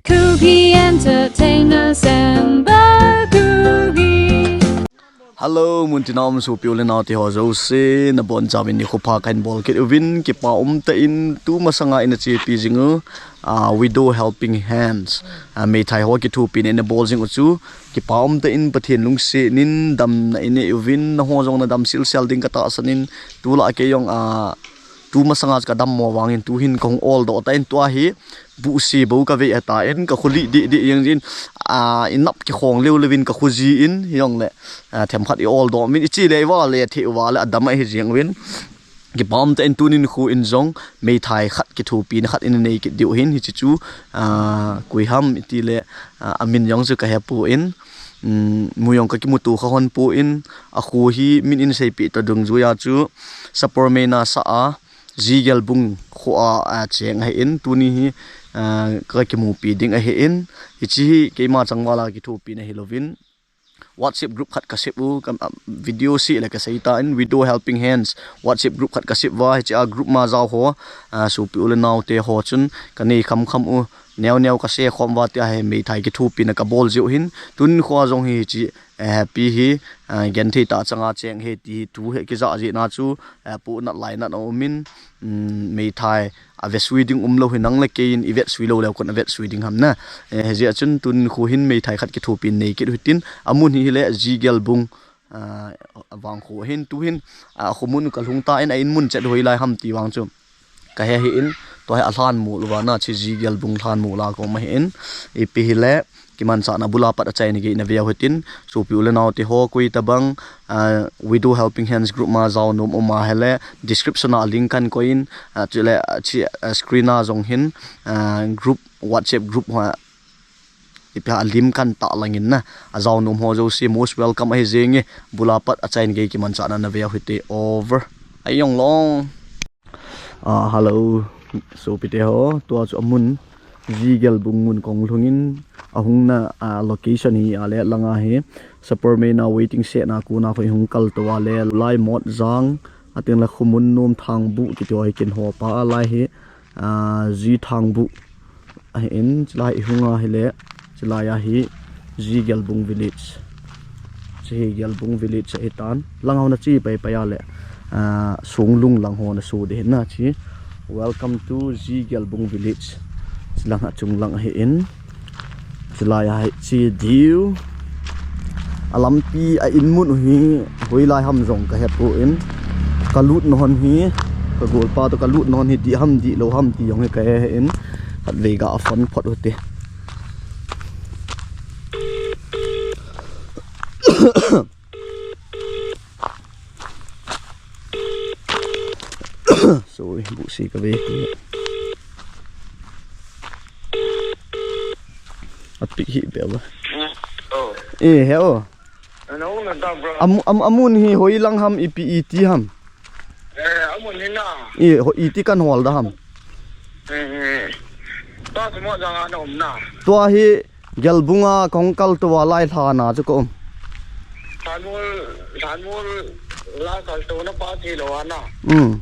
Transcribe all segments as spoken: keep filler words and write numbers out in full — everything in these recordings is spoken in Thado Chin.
Kuki Entertainers and Bakuki. Hello, muntina um sopi u le nao te ho jouse, nabonchauvin nikho pha kahin bol kit uvin, kipa umtah in tu masanga ina chepi jing u, ah, Widow Helping Hands, ah, meithai ho kithopina ina bol jing u chu, kipa umtah in Pathen lungsetnin damna inei uvin, nangho jong nadam silsel ding katahsan in, tulai kei jong, ah, tu masanga chu kadammo vangin tuhin kahung oldoh tan, tua hi buhsi bou kavei tan, kakho lih deh deh jeng jin, ah, inap kikhong leu leuvin kakho ji in, hijongle, ah, themkhat i oldoh min ichi le iva le thei uva le adam ahi jeng uvin. Kipa umtah in tuni nikho in jong meithai khat kithopina khat ina nei kit diu hin, hiche chu, ah, koi ham iti le, ah, amin jong chu kahepoi, um, mu jong kakimuto kha hon poi, akho hi min in seipeh ta dungjuiya chu Sapormeina sah a, Ji Gelbung kho a, ah, cheng ahin, tuni hi, ah, kakimupi ding ahin, hiche hi keima changval a kithopina hilouvin, WhatsApp group khat kasem u, ka, ah, video seh le kasei tan, Widow Helping Hands WhatsApp group khat kasem uva, hiche a group ma jao ho, ah, sopi u le nao te ho chun kanei khamkham u, neo neo kashare khom uva tia hi meithai kithopina kabol jiu hin, tuni nikho jong hi hiche, eh, pi hi, ah, genthei tah changa cheng ahi ti hi thu hi kijah jeh na chu, eh, pohnat lainat aumin, um, meithai avetsui ding umlou hi nang le kei in ivetsui lou leu kon avetsui ding ham na. Eh, hijeh chun tuni nikho hin meithai khat kithopina nei kit u hitin, amun hi hile Ji Gelbung, ah, avang kho hin tuhin, ah, khomun kalhung tan a in mun chet hoilai ham ti vang chu kahe hih in, tua hi alhanmol uva na, hiche Ji Gelbung lhanmol a kom ahin, ipi hile, kimanchahna bula pat achaina gei naveu hitin, sopi u le nao te ho koi tabang, ah, Widow Helping Hands group ma jao nom um ahile, description a link kahin koi in, ah, chule, ah, hiche, ah, screen a jong hin, ah, group, WhatsApp group ho, ipi ham alim kahin tahlang in na, ajao nom ho jouse most welcome ahi jenge, bula pat achaina gei kimanchahna naveu hite, over. Ahi jong long. Ah, hello, sopi te ho, tua chu amun, Ji Gelbung mun kahung lhung in, ahungna, ah, location hi ale langa hi, Sapormeina waiting shed na kona khu ihung kaltou ale, lai Motjang, atin le khomun nom Thangbuh kiti ho hi kin ho pa a lai hi, ah, Ji Thangbuh, ahin, chulai ihung ahile, chulai a hi Ji Gelbung village. Hiche hi Gelbung village ahitan. Lang ho nache pai pai ale, ah, Songlung lang ho naso ding ahin na hiche. Welcome to Ji Gelbung village. Chulang a chunglang ahin. Chulai a hiche diu. Alampi a in mun u hi hoilai ham jong kahepoi. Kalutna hon hi, kagolpa toh kalutna hon hi dih ham dihlou ham ti jong hi kahe hih in. Khatvei ga phone phot u hite. Sorry, buhsi kavei. Apick hih beh uva. Oh. Eh, he o. Ano na da, bro. Am, am, amun hi hoilang ham, ipi iti ham. Eh, amun hi na. Eh, ho, iti kahin hol da ham. Eh, eh. Tua chu Motjang a na um na. Tua hi Gelbung a kahung kaltou a lai lhan a chu ka um. Lhanmol, Lhanmol la kaltouna pa tilou a na. Hmm.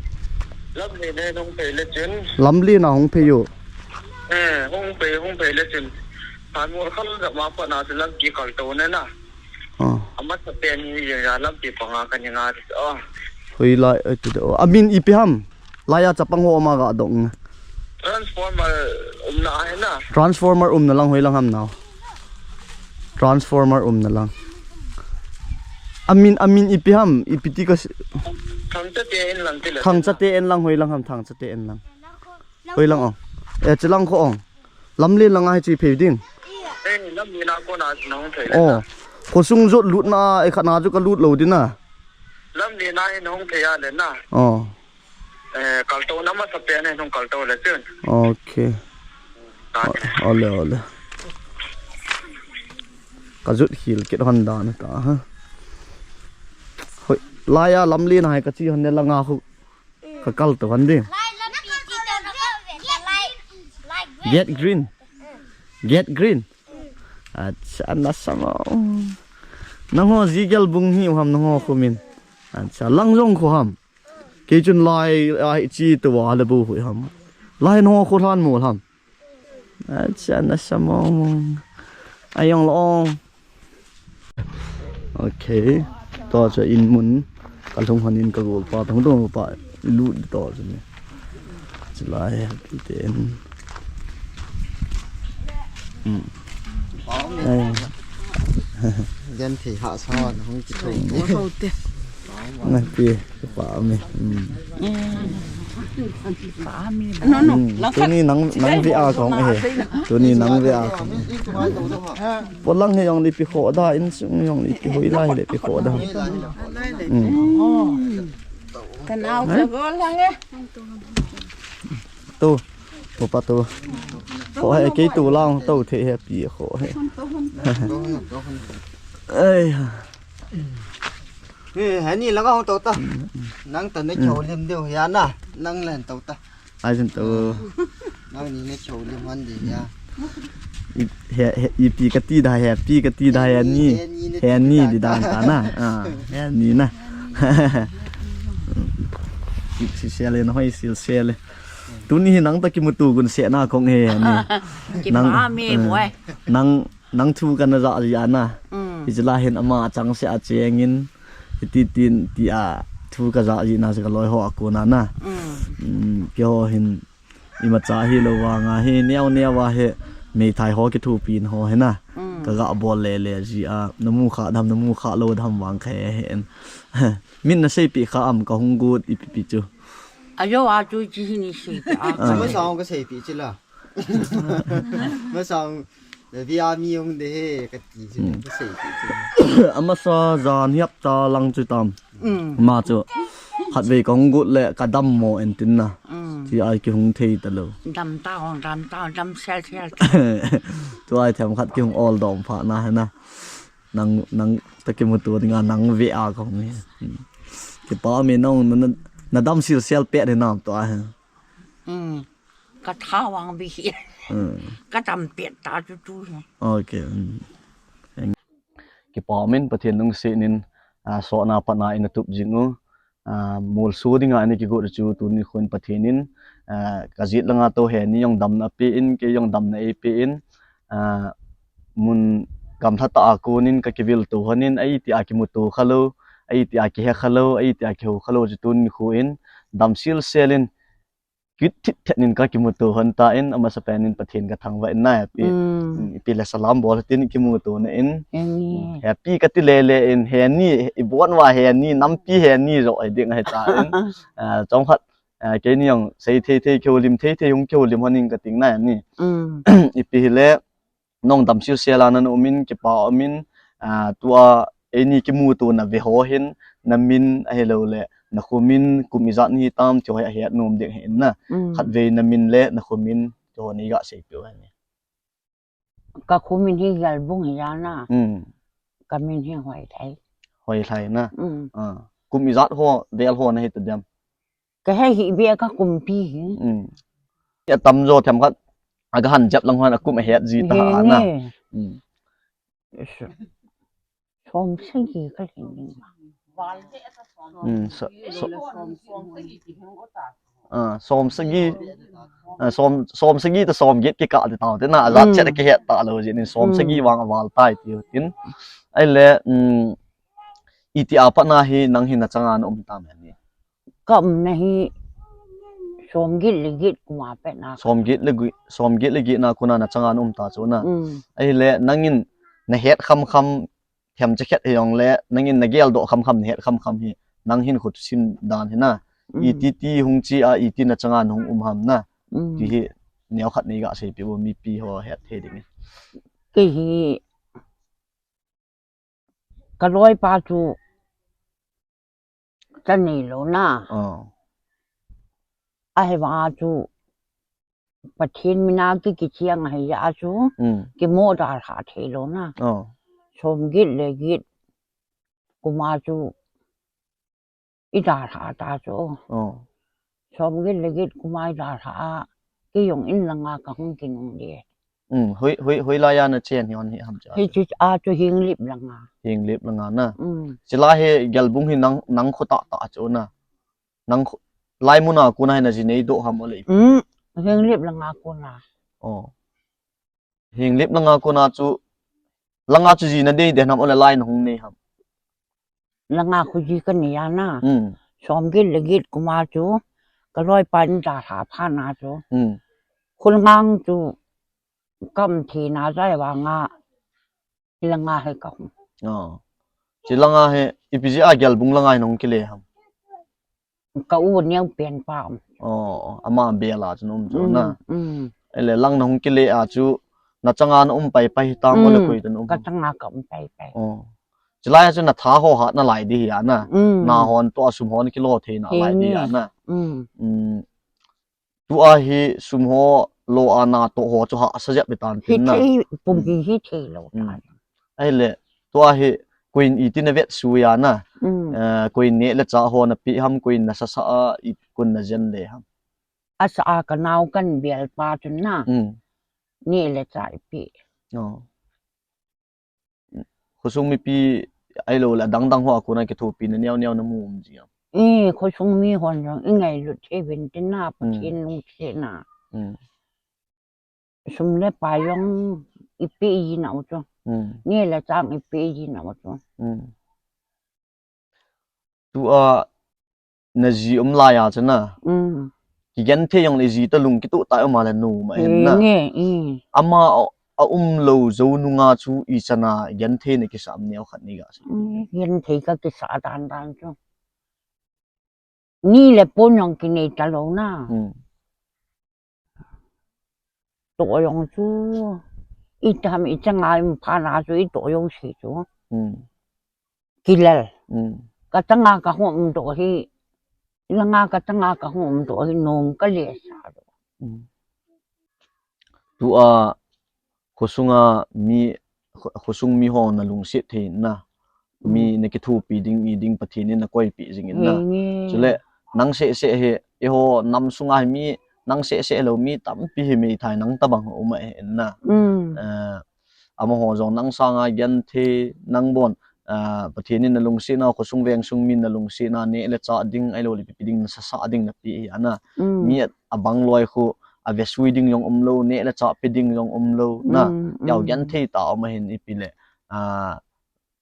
Lamlen a hung phei le chun. Lamlen a hung phei u. Eh, hung phei, hung phei le chun. Lhanmol kal gam a pat na chu lampi kaltouna na. Ah. Amasapen hi jeng a lampi panga kahin nga. Oh. Hoilai, eh, ti do. Amin ipi ham? Laiya chapang ho ma ga dong. Transformer umna ahi na. Transformer umna lang hoilang ham nao. Transformer umna lang. Amin, amin ipi ham, ipi ti ka si- Thangchate en lang ti la. Thangchate en lang hoilang ham, Thangchate en lang. Hoilang ong. Eh, chilang kho ong. Lamlen langa hiche phei ding. Eh, lamlen a kona chu nahung phei le. Oh. Khosung jot lutna, eh, khatna chu kalut lou ding na. Lamlen a hi nahung phei a le na. Oh. Eh, kaltouna masapen a nahung kaltou le chun. Okay. Ole, ole. Kajut khel kit hon dan ta ha. Hoi, laiya lamlen a hi kache hon le langa khu. Ka kaltou hon ding. Get green. Get green. Acha, ana sama. Nangho Ji Gelbung hi u ham nangho khomin. Acha, lang jong kho ham. Kei chun lai a hiche tua le bou hoi ham. Lai nangho kho Lhanmol ham. Acha, nasa mong mong. Ayong long. Okay. Tua chu in mun. Ka lhung hon in ka gol pa, tong tong pa. Lut to chu ni. Chulai, pi ten. Hmm. Ai. Gen thei ha sa, hung ki thei. Ngai pi, ka pa mi. Hmm. Pa mi. No, no. Hmm. Tuni nang, nang ve a kong e. Tuni nang ve a kong. Polang he jong le pi kho da, insung jong le pi hoi lai le pi kho da. Hmm. Kan au ka gol lang e. Tu. Tu pa tu. Kho he kei tu lang tu the he pi kho he. Ai. He, he ni la ka hung to ta. Nang ta ne kyo lim deu ya na. Nang len to ta. Ai jin tu. Nang ni ne kyo lim han de ya. I, he, he, ipi ka ti da, he pi ka ti da, he ni. He ni di dan ta na. Ah, he ni na. Si, si sele na hoi, si sele. Tuni hi nang ta kimutu gun se na kong he ni. Nang, eh, nang, nang thu kana ja ji ana. Mm. Hiche la hin ama chang se a chengin. Hiti tin ti a thu ka ja ji na se ka loi ho a kona na. Mm. Mm, keiho hin imacha hilou vanga hi neo neo a hi meithai ho kithopi in ho hi na. Mm. Ka ga bol le le ji a, na mu kha dam, na mu kha lou dam vang khe he en. Min na seipi kha am ka hung gut ipi pi chu. Ajo a chu chi hi ni seipi a. Ah. Masang ka seipi chi la. Masang, na via mi hung de he, ka ti chu, hmm, ka seipi chi. Amasa jan hiap ta lang chu tam. Mm. Ma chu. Khatvei ka hung gut le ka dam mo en tin na. Mm. Chi ai kihung thei ta lou. Dam ta hong, dam ta hong, dam sel sel. Tu ai them khat kihung ol dom pha na he na. Nang, nang ta kimutu dinga nang ve a kong ni. Hmm. Kipa mi nong na, na, na dam sil sel pet ni nam to a he. Hmm. Ka tha vang bi hi. Hmm. Ka dam pet ta chu chu hi. Okay. Hmm. Kipa min Pathen lungset in, ah, sona patna in atup jing u. Ah, molso dinga ana kigot chu tuni khun Pathen in, ah, ka jet langa to he ni jong damna pe in, kei jong damna ei pe in, ah, mun gamlha tah a kon in ka kivil to hon in, aiti a kimuto kha lou, aiti a kihe kha lou, aiti a kiho kha lou chu tuni khun dam sel sel in, kit thit thet in ka kimuto hon ta in, amasapen in Pathen ka thangvah in na happy. Mm. Mm, ipi le salam bol tin kimuto na in. Em. Mm, happy ka ti le le in, he ni, i bon uva he ni, nampi he ni jo ai ding ahi ta in. Ah, chomkhat, ah, keini jong sei thei thei, kihoulim thei thei, hung kihoulim hon in ka ting na ni. Mm. Ipi hile, nong dam sel sel a na um in, kipa um in, ah, tua eini kimuto na ve ho hin, na min ahilou le, na kho min, kum ijat nahi tam, ti ho hi ahet nom ding ahi in na. Mm. Khatvei na min le, na kho min, ti ho nei ga seipeh u hen. Ka kho min hi Gelbung hi a na. Mm. Ka min hi Hoilhai. Hoilhai na. Mm. Ah. Kum ijat ho, vel ho nahi ta dem. Ka he hi ve ka kumpi hi. Mm. Atam jo them khat. Aga han jep lang hon akum ahet ji ta ha na. He nge. Mm. Som sagi ka lhin ding. Mm, so, so, ah, som sagi, ah, som, som sagi ta som get kikah ti tau te na, ajat chet kihet ta lou jin in som sagi vang aval tai ti tin. Ahile, mm, iti a pat na hi nang hi na changa na um tam hen ni. Ka umna hi som get le get kum a pat na. Som get le get, som get le get na kona na changa na um ta chu na. Mm. Ahile nangin na het kham kham, themcha khat hi jong le, nangin na geldoh kham kham, na het kham kham hi, nang hin kho thusim dan hi na. Mm. Iti ti hung chi a, iti na changa na hung um ham na. Mm. Ti hi, neo khat nei ga seipeh u mipi ho het thei ding. Kei hi, ka loipa chu, ka nei lou na. Ah. Ahivang a chu Pathen mina ki kicheng ahi a chu, mm, kimo dalha thei lou na. Ah. Som get le get kum a chu i dalha ta chu. Ah. Som get le get kum a i dalha a, kei jong in langa ka hung kinung de. Um, hoi, hoi, hoilai a na chen hi hon hi ham cha. Hiche a chu Henglep langa. Henglep langa na. Um. Chule hi Gelbung hi nang, nang kho tah tah chu na. Nang kho, lai mun a kona hi na ji nei doh ham ole. Um, Henglep langa kona. Oh. Henglep langa kona chu, langa chu ji nadei de nam ole lai nahung nei ham? Langa khu ji kanei a na. Hmm. Som get le get kuma chu kaloipa in dalha phat na chu. Hmm. Khulngang chu kaum thei na jeh vanga langa hi kahung. Oh. Chi langa hi ipi jeh a Gelbung langa hi nahung kile ham? Ka u neo pen pa um. Oh, ama bel a chu na um chu na. Mm. Ele lang nahung kile a chu nachanga na um pai pai hitam ole koi toh na um? Kachanga ka um pai pai. Oh. Chulai a chu natha ho hat nalai di hi a na. Mm. Nahon toh a sum hon kilo thei nalai di hi a na. Mm. Mm. Tua hi sum ho lo a natoh ho chu hahsa jep hitan tin na. Hithei, pum hi hithei lou ta. Ahile, tua hi koin iti navet sui a na. Mm. Eh, koin neh le chah ho napeh ham, koin nasasa a, i, koin najen le ham? Asa a kanao kanbel pa chun na. Mm. Neh le chah ipeh. Oh. Khosung mipi ahilou le adang dang ho a kona kithopina neo neo namu um ji am? Eh, khosung mi hon jong ingailut thei uvin tin na, Pathen lungsetna. Hmm. Sum le pai jong ipeh ji nau chu. Hmm. Neh le chah ipeh ji nau chu. Hmm. Tua naji um lai a chu na. Mm. Kigenthei jong le ji toh lung kitoh tah a um a le nom ahin na. Nge, mm. Ama a, aum lou jou nunga chu ichan a genthei nakisa am neo khat nei ga sei. Mm, genthei kakisa dan dan chu. Ni le pon jong kinei talou na. Mm. Toh jong chu, itam ichanga um phat na chu itoh jouse chu. Hmm. Kilel. Hmm. Kachanga kahung um toh hi, langa kachanga kahung um toh hi nom kale sa toh. Hmm. Tua khosunga mi, kho, khosung mi ho nalungset thei na. Mi nakithopi ding, mi ding Pathen in nakoipeh jing in na. Chule, nang seh seh hi, eiho nam sunga hi mi, nang seh seh lou mi tampi hi meithai nang tabang um ahi in na. Eh, amaho jong nang sanga genthei, nang bon, eh, Pathen in nalungsetna, khosung vengsung min nalungsetna, neh le chah ding, ahilou le ipi ipi ding nasasa ding napeh hi a na. Mi abang loi khu, avesui ding jong umlou, neh le chah pe ding jong umlou, na. Yau genthei tah a um ahin ipi le, ah,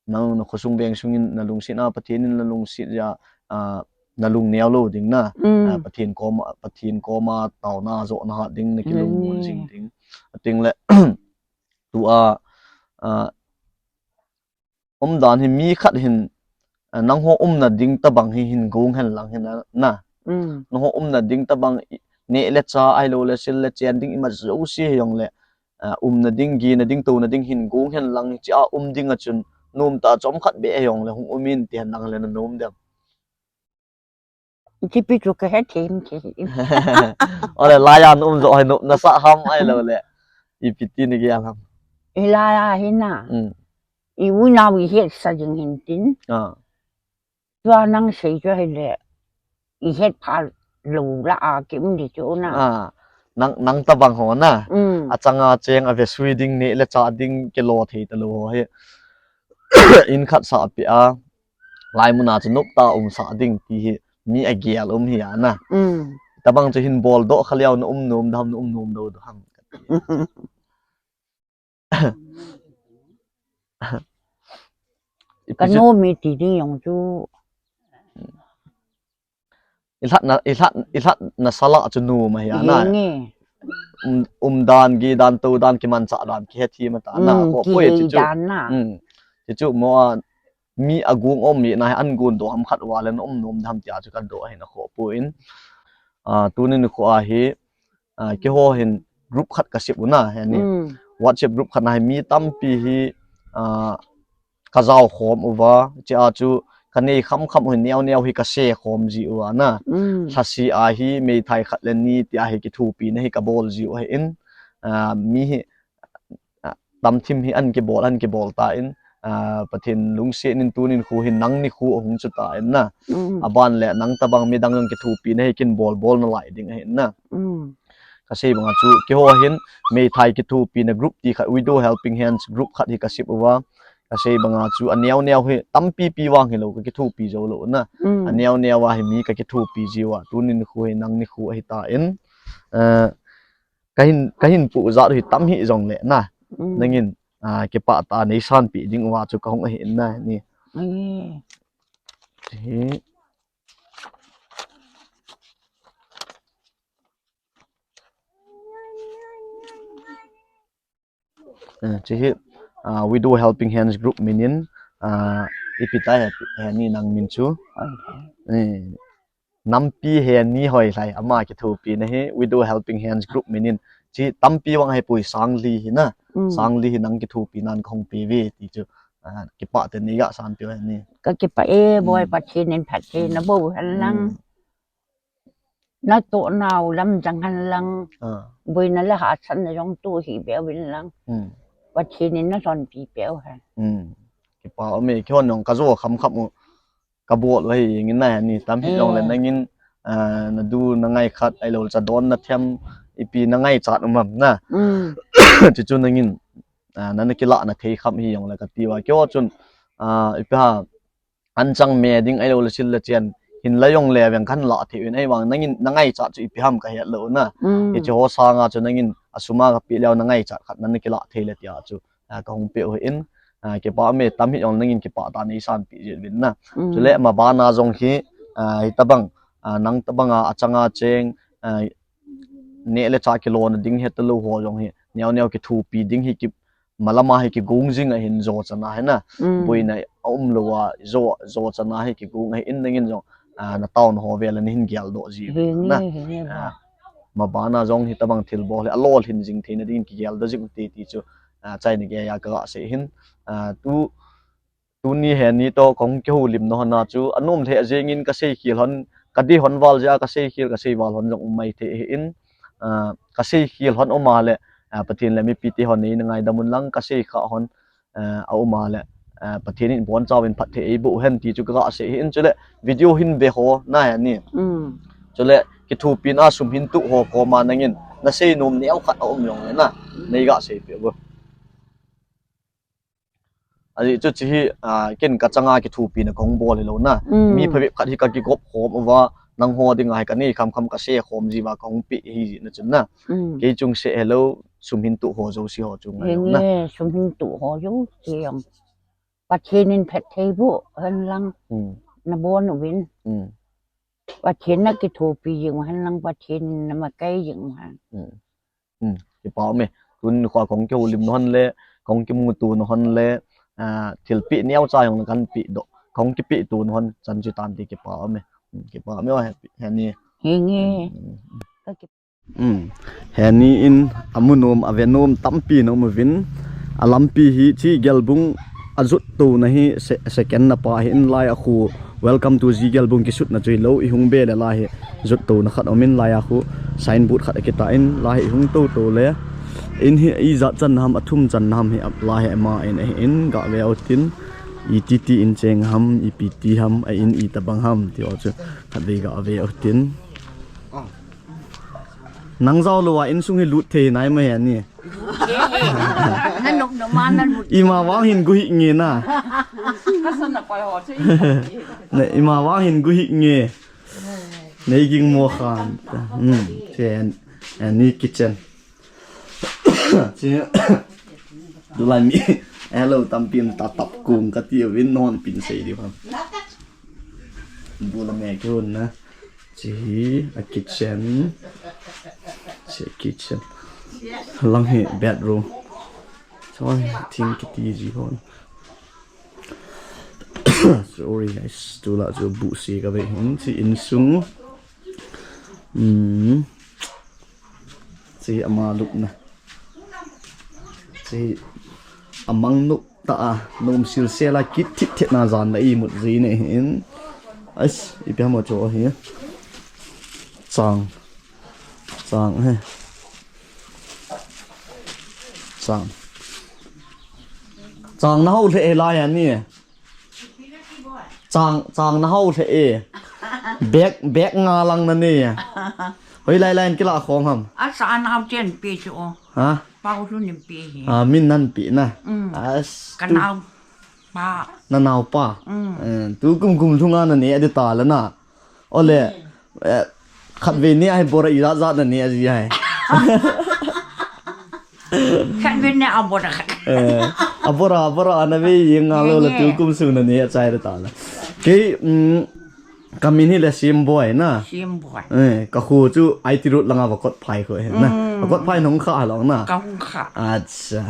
nang nakhosung vengsung in nalungset a, Pathen in nalungset jeh a, ah, nalung neo lou ding na. Mm. Ah, Pathen koma, Pathen koma taona johna hat ding, nakilungmon jing ding. Ating le, tua, ah, umdan hi mi khat hin, ah, nangho umna ding tabang hi hin gong hen lang hin na. Mm. Nangho umna ding tabang i, neh le chah ahilou le sil le chen ding ima jouse hi jong le, ah, umna ding, gena ding, touna ding hin gong hen lang, hiche a um ding a chun, nom tah chomkhat beh jong le hung um in ti hen lang le nanom dem? Tipi chu kahe them thei. Ole, laiya naum joh hi nop nasah ham ahilou le ipi ti nagel ham? Hilai a hi na. Mm. I unau ihetsa jing hin tin. Ah. Tua nang sei chu hile, ihet pha lou lah a kium di chu na. Ah, nang, nang tabang ho na. Mm. Achanga cheng avesui ding, neh le chah ding kilo thei talou ho hi. In khat sah peh a, lai mun a chu nop tah a umsah ding ti hi mi agel um hi a na. Mm. Tabang chu hin bol doh kha leu naum nom dam, naum nom lou dam. Ipi chu, kanom e ti ding jong chu. Ilhatna, ilhat, ilhatna sal a chu nom ahi a na. Nge, nge. Um, umdan, gedan, todan, kimanchah dan, kihethem a ta na. Mm, khoh poi, kihei chu, dan na. Mm. Chu chu mo a, mi agung um mi na hi an gon doh ham khat uva le na um nom dam tia chu kadoh ahi na khoh poi. Ah, tuni nikho a hi, ah, keiho hin group khat kasem u na, yani. Mm. WhatsApp group khat na hi mi tampi hi, ah, kajao khom uva, chea chu kanei kham kham u hi neo neo hi kase khom ji uva na. Mm. Lhase a hi meithai khat le ni tia hi kithopina hi kabol ji u ahin, ah, mi hi, ah, tamthim hi an kibol, an kibol tan, ah, Pathen lungset in tunin khu hin nang nikho ahung chu tan na. Mm. Aban le nang tabang midang jong kithopina hi kin bol bol nalai ding ahin na. Mm. Kasei banga chu keiho hin meithai kithopina group ti khat, Widow Helping Hands group khat hi kasem uva. Kasei banga chu aneo neo hi tampi pi vang hilou kakithopi jou lou na. Mm. Aneo neo a hi mi kakithopi ji uva. Tunin khu hi nang nikho ahi tan. Eh, kahin, kahin poh jat hi tam hih jong le na. Mm. Nangin, ah, kipah tah a neisanpeh diuva chu kahung ahi in na ni. Ai. Hi. Eh, hiche hi, ah, Widow Helping Hands Group min in, ah, ipi tai he, heni nang min chu. Eh, Nampi Heni Hoilhai, ama kithopina hi, Widow Helping Hands Group min in. Hiche tampi vang ahipoi, sang li hi na. Mm. Sang li hi nang kithopinan kahung peuve ti chu. Ah, kipah tah in neiga sanpeh u heni. Kakipah e, boi, mm, Pathen in phatthei nabol hen lang. Mm. Natoh nau lam jang hen lang. Ah. Boina le hahsatna jong tu hih beh uvin lang. Hmm. Pathen in nalhonpi peh u hen. Hmm. Kipah ume, keihon jong kajo khamkham u kabol u ahi jeng in na, heni tam hijongle, eh, nangin, ah, nadu nangai khat ahilou le chadon nathem ipi nangaichat um ham na. Hmm. Chuchu nangin, ah, nana kilah na thei kham hijongle kati uva. Keiho chun, ah, ipi ham, anchang me ding ahilou le sil le chen hin la jongle veng kahin lah thei uvin, ahivang nangin nangaichat chu ipi ham kahet lou na. Mm. Hiche ho sanga chu nangin asum a kapeh leu nangaichat khat nana kilah thei le tia chu, ah, kahung peh u ahi in, ah, kipah ume, tam hijongle nangin kipah tah a neisanpeh jeh uvin na. Mm. Chule maban a jong hi, ah, hitabang, ah, nang tabang a achang a cheng, ah, neh le chah kilona ding hetalou ho jong hi, neo neo kithopi ding hi ki, malam a hi kigong jing ahin, jo chan a hi na. Mm. Boina aumlou a, jo, jo chan a hi kigong ahi in, nangin jong, ah, nataona ho vel a nahin geldoh ji uvin na. Hi nge, hi nge, ah, maban a jong hitabang thilbol hi alolhin jing theina dingin kigeldoh jing u hite ti chu, ah, achaina geiya kaga sei hin. Ah, tu Tuni heni toh kahung kihoulim nau hon a chu, anom lheh jeng in kaseikhel hon, kadei hon val jeh a kaseikhel, kasei val hon jong um maithei ahi in, ah, kaseikhel hon um a le, ah, Pathen le mipite hon neina ngaidam un lang, kasei khah hon, ah, aum a le, ah, Pathen in ibonchauvin phatthei eiboh hen ti chu kaga sei ahi in, chule video hin ve ho na heni. Mm. Chule kithopina sum hin toh ho koma nangin nasei nom neo khat aum jongle na, mm, neiga seipeh u. Ajeh chu hiche hi, ah, ken kachang a kithopina kahung bol hilou na. Mm. Mi phabep khat hi kakigop khom uva, nangho dinga hi kanei khamkham kasei khom ji uva kahung peh ahi jeh na chun na. Mm. Kei chung seh hilou, sum hin toh ho jouse ho chu ngai lou na. Hi nge, sum hin toh ho jouse jong Pathen in phatthei boh hen lang. Mm. Nabon uvin. Mm. Pathen nakithopi jing u hen lang, Pathen in namakai jing u hen. Mm. Hmm, kipah ume. Tuni nikho a kahung kihoulim nau hon le, kahung kimuto nau hon le, ah, thilpeh neocha jong nakan pehdoh, kahung kipehto nau hon chan chu tante, kipah ume. Hmm, kipah ume o, he, heni. Hi nge. Hmm, hmm, hmm. Ka ki- Hmm. Heni in amu nom, ave nom tampi ana um uvin. Alampi hi hiche Gelbung ajot tona hi se-, second na pa ahi in, lai a khu Welcome to G Gelbung kisutna chu hilou, ihung be le lai hi jot tona khat um in, lai a khu signboard khat akitah in, lai hi ihung to to le. In hi ijat channa ham, athum channa ham hi ap lai hi ama in ahi in, gave u tin. Iti ti in cheng ham, ipi ti ham, a in itobang ham, ti ho chu khatvei gave u tin. Nang jao lou a insung hi lut thei nai ma heni. Na nop nop ma na lut. Ima vang hin guhih nge na. Ka san na pai ho chu. Na ima vang hin guhih nge. Nei ging mo khan. Hmm, chen. Ani kitchen. Che. Dulai mi. Hello, tampi um ta tap kung kati uvin, nahon pin sei diu ham. Bula me ke hun na. Che hi a kitchen. Che kitchen. Lang hi bedroom. Choi, thing kiti ji hon. Sorry guys, tula chu buhse kave hin, che insung. Hmm. Che ama lupna. Che amang nup ta a, nom sil sel a kit thit thit na jan la imut ji ne hin. Ais, ipi ham o chu hi. Chang. Chang he. Chang. Chang na hao lheh lai a ni. Chang, chang na hao lheh e. Bag, bag nga lang na ni. Hoilai lai in kila khom ham. Asa nao chen pe chu o. Ha? Pau lu nim pe hi. A, min nan pe na. Mm. As, ka tu nao pa. Na nao pa. Mm. Eh, tu kum kum lhunga na ne adi ta la na. Ole, eh, khatvei ni ahi bora ijat jat na ni aji ahi. Khat vin ne abora khat. Eh, abora, abora, ana ve, yeng nga lo la, eh, eh, tu kum sung na ni achai da ta la. Kei, mm, kamin hi le Simboi na. Simboi. Eh, ka khu chu I T road langa va kot phai khu he na. Mm. Va kot phai nong kha long na. Ka hung kha. Acha.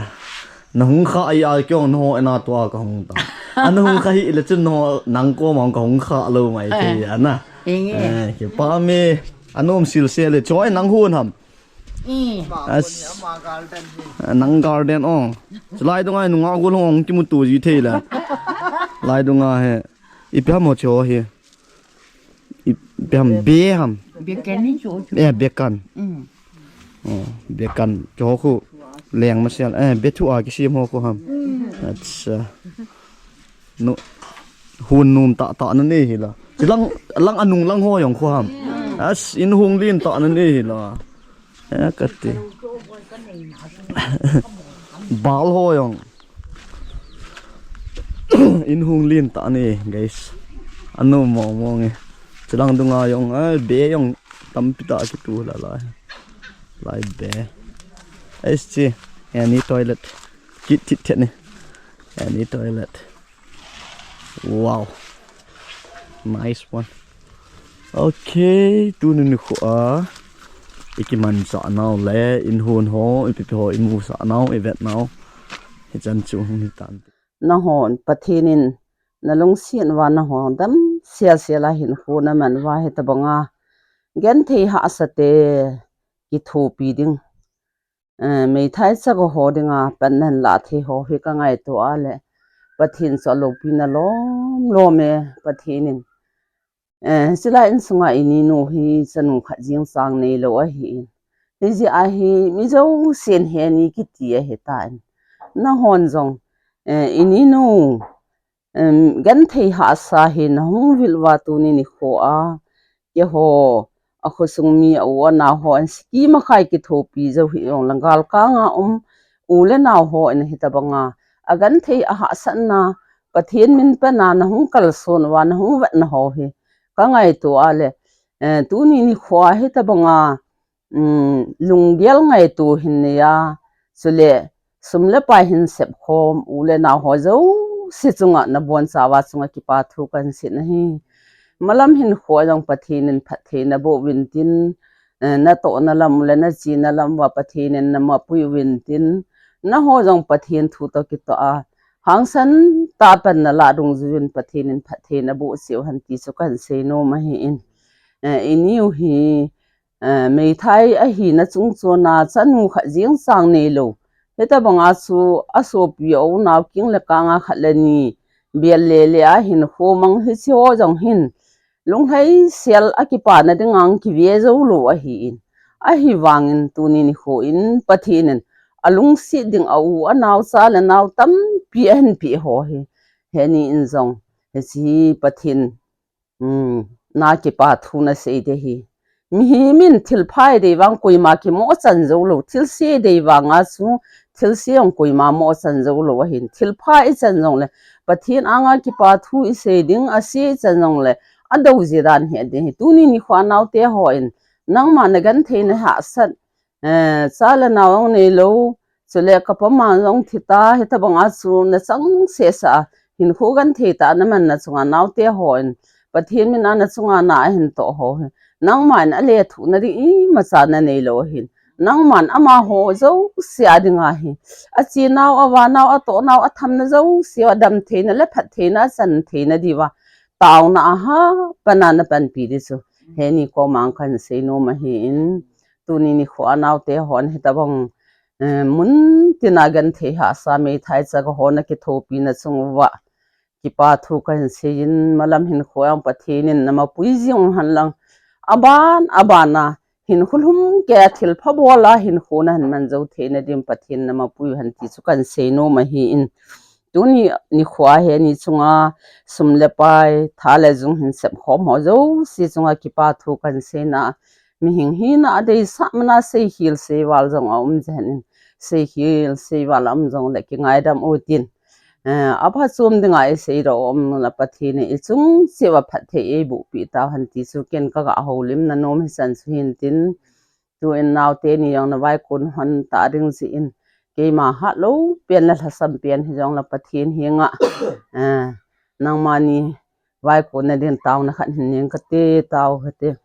Na hung kha ai ai kyong no ena tua ka hung ta. Ana hung kha hi le chun no nang ko ma ka hung kha lo mai thei ana. Inge. Eh, ki pa me anom sil se le choi nang hun ham. I. As. Nang garden ong. Lai dunga nunga gol hong kimutu ji thei la. Lai dunga he. Ipi ham ho cho hi. Ipi ham be ham. Bekan ni cho cho. Eh, bekan. Mm. Oh, bekan cho khu leng masel. Eh, bethu a kisim ho khu ham. Mm. Acha. No. Hun num ta ta na nei hi la. Chi lang, lang anung lang ho jong khu ham. Mm. As in hung lin ta na nei hi la. Eh, ka ti. Bal ho jong. In hung lin ta ni, guys. Anu mo mo nge. Chilang dunga jong, eh, be jong tampi ta kitu la la. Lai be. Ais chi. Any toilet. Kit tit tet ni. Any toilet. Wow. Nice one. Okay, tuni nikho a. I kimanchah nau le, in hon ho, ipi pi ho, i musah nau, i vet nau. Hichan chu hung hitan. Nahon, Pathen in, na lungset uva nahon, dam sia sia la hin hon aman uva hitabanga. Genthei hahsa te, kithopi ding. Eh, meithai chak ho dinga pan nan la thei ho hi ka ngaito a le Pathen chu alopi na lom lom e Pathen in. Eh, sila insunga i ninu hi chanu khat jing sang nei lo ahi in. Hijeh a hi mi jousen he ni kiti ahi ta in. Nahon jong, eh, i ninu Em, genthei hahsa hi nahung vil uva tuni nikho a, keiho a khosung mi a u a nao ho an siki makhai kithopi jou hi jong lang galkang a um u le nao ho in hitabanga a genthei a hahsatna Pathen min pen a nahung kalson uva nahung vetna ho hi ka ngaito a le, eh, tuni nikho a hitabanga um, lunggel ngaito hin nei a, chule sum le pai hin sepkhom, u le nao ho jouse chunga nabonchauva chunga kipa thu kahin sei ahi. Malam hinkho jong Pathen in phattheina boh uvin tin, eh, natohna lam u le nachena lam uva Pathen in namapui uvin tin, nangho jong Pathen thu toh kitoh a, hangsan tah a pan nalah dungjuiyin Pathen in phattheina boh cheh u hen ti chu kahin seinom ahi in. Eh, i niu hi, Eh, meithai ahina chungchona chanu khat jeng chang neilou. Hitabanga chu asopi a unau keng le kanga khat le ni bel le le a hinkho mang hiche ho jong hin lunglhaisel a kipana dinga kive joulou ahin. Ahivangin tuni nikho in Pathen in alungset ding a u anao cha le nao tampi ahin peh ho hi. Heni in jong hiche Pathen Hmm, na kipa thu nasei ding ahi. Mihem in thilpha idei vang koima kimo chan joulou, thilse idei vanga chu, thilse jong koima mo chan joulou ahin. Thilpha ichan jongle, Pathen anga kipa thu isei ding, ase ichan jongle, adou jeh dan hi ading ahi. Tuni nikho a naote hon, nangma nagenthei nahahsat, Eh, cha le nao jong neilou, chule kapa ma jong thita, hitabanga chu nachang sehseh a, hinkho genthei tah a namanna chunga naote hon, Pathen mina nachunga na ahin toh ho hi. Nangman alethuhna ding imacha naneilou ahin. Nangman amaho jouse a dinga hi. Achenau, avanau, atohnau, athamna jouse, adamtheina le phattheina, achantheina diuva. Taona a hapan a napanpi ding chu. Heni koma kahin seinom ahin. Tuni nikho a naote hon hitabang, eh, muntina genthei hahsa meithai chaka hon akithopina chung uva kipa thu kahin seiyin, malam hinkho a Pathen in namapui jing hen lang. Aban, aban a, hinkho lhumkeiya thilpha bol a hinkho nahin man jou theina ding Pathen namapui hen ti chu kahin seinom ahin. Tuni nikho a heni chunga sum le pai, tha le jung hin sepkhom ho jouse chunga kipa thu kahin seina. Mihing hina adeisah mana seikhel seival jong aum jeng in. Seikhel seival aum jongle kingaidam utin. Eh, aphachom dinga isei doh um le Pathen in ichung cheh uva phatthei eiboh peh tauhen ti chu ken kaga houlimna nom hichan chu hintin. Tuin naote ni jong navaikon hon ta ding jeh in, keima hatlou pen le lhasam pen hijongle Pathen henga, eh, nangma ni vaikon nading taona khat hin neng kate, tao kate.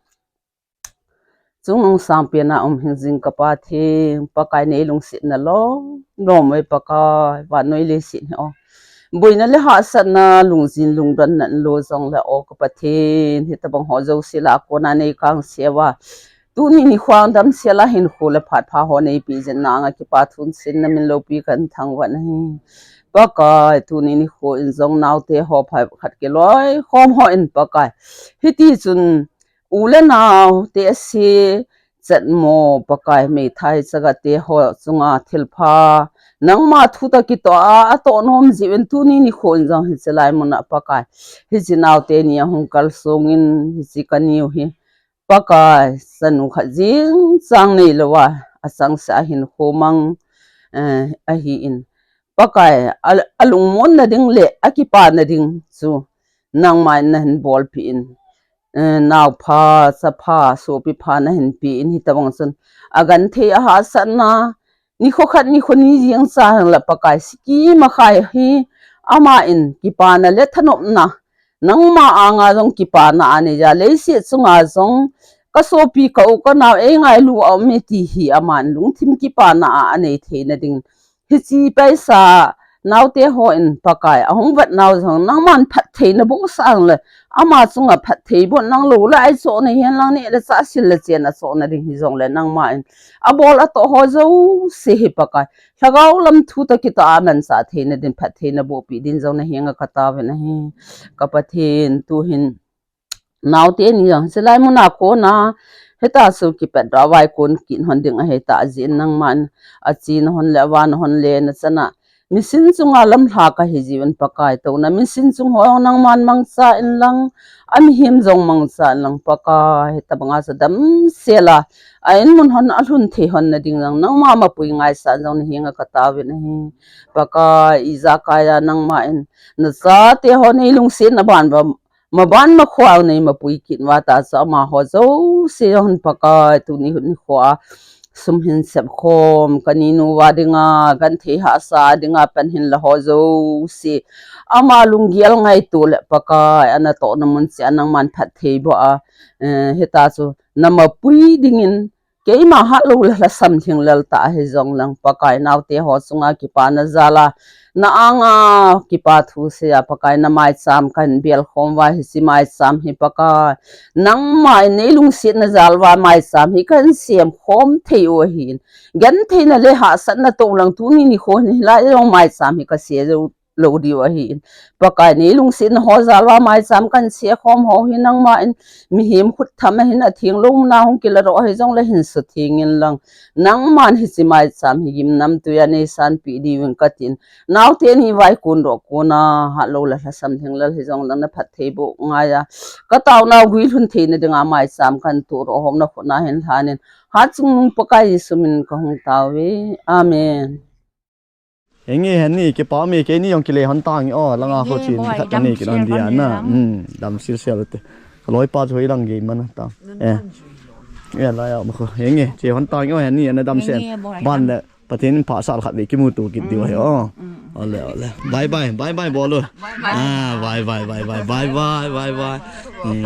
Chungnung sangpen a um hingjing ka Pathen, Pakai nei lungsetna lom lom uve Pakai, vannoi leiset hi o. Boina le hahsatna lungjin lungdonna lo jongle o ka Pathen, hitobang ho jouse lah a kona nei kangse uva, tuni nikho a damsel a hinkho le phat pha ho nei peh jing nanga kipa thu in namin loupi kahin thangvah nahi. Pakai, tuni nikho in jong naote ho phabep khat kiloikhom hon Pakai, hiti chun u le nao, tehse, chatmo Pakai, meithai chagate ho chunga thilpha nangma thu toh kitoh a atoh nom jeh uvin tuni nikho in jong hiche lai muna Pakai, hiche naote ni ahung kalsong in, hiche kaniu hi Pakai, chanu khat jeng chang neilou a, achangseh a hinkho mang, eh, ahin, Pakai, a, alungmonna ding le akipana ding chu nangman nahin bolpeh in, eh, naopha, chapha, sopipha nahin pe in, hitobang chun agenthei ahahsatna, nikho khat nikho ni jeng chang le Pakai, siki makhai hi aman kipana le thanopna, nangma anga jong kipana anei a, leiset chunga jong ka sopi, ka u, ka nao eingailu a um e ti hi aman lungthim kipana a anei theina ding, hiche paisa naote hon Pakai, ahung vet nau jong nangman phatthei naboh sah le, ama chunga phatthei boh nang lou le, aichoh nahi henlang, neh le chah, sil le chen achoh nading hijongle nangman abol atoh ho jouse hi Pakai, lhagao lam thu toh kitoh a manchah theina din phatthei nabohpeh din jong nahenga ka taovin ahi. Ka Pathen, tuhin naote ni jong hiche lai muna kona, hita chu kipat doh a vaikon kit hon ding ahi tah jeh in nangman achena hon le avana hon le nachan a, misin chunga lamlha kahi jeh uvin Pakai, touna misin chung ho nangman mangcha inlang, amihem jong mangcha inlang Pakai, hitobanga chu damsel a, a in mun hon alhun thei hon nading jong nangma mapui ngaisah jong nahenga ka taovin ahi. Pakai, ijakai a nangman nachate ho nei lungsetna ban uva, maban makhoa nei mapui kit uva tah chu amaho jouse hon Pakai, tuni nikho a sum hin sepkhom, ka ninu uva dinga, genthei hahsa dinga pan hin la ho jouse, ama lunggel ngaito le Pakai, anatohna mun cheh a nangman phatthei boh a, eh, hita chu namapui dingin, keima hatlou le lhasam lhinglel tah hijongleng Pakai, naote ho chunga kipana jal a, na anga kipa thu seiya Pakai, namaicham kahin belkhom uva, hiche maicham hi Pakai, nangman nei lungsetna jal uva maicham hi kahin semkhom thei u ahin, gentheina le hahsatna toh lang tuni nikho hin hilai jong maicham hi kasem jou lou diu ahin, Pakai, nei lungsetna ho jal uva maicham kahin sekhom ho hi nangman mihem khut tham ahin, athenglou muna hung kiladoh hijongle hin sutheng inlang, nangman hiche maicham hi gimnamtui a nei sanpeh diuvin katin, naote ni vaikon doh kona hatlou le lhasam lhinglel hijongleng naphatthei boh ngaiya, ka taonau guilhun theina dinga maicham kahin tohdoh hom nakhut na hin lhanin, Hatchungnung Pakai Jesu min kahung taove. Amen. Henge, heni, kipa me, keini jong kile hon tange o, langa kho chin, khat kanei kit hon dia na. Hmm, damsel sel te. Kaloipa chu hoilang gei mana ta. Eh. Eh, la ya ma kho. Henge, che hon tange o, heni, ana damsel. Ban le, Pathen in phasah le khatvei kimuto kit diu ahi o. Ole, ole. Bye bye, bye bye bol o. Ah, bye bye, bye bye, bye bye, bye bye. Hmm.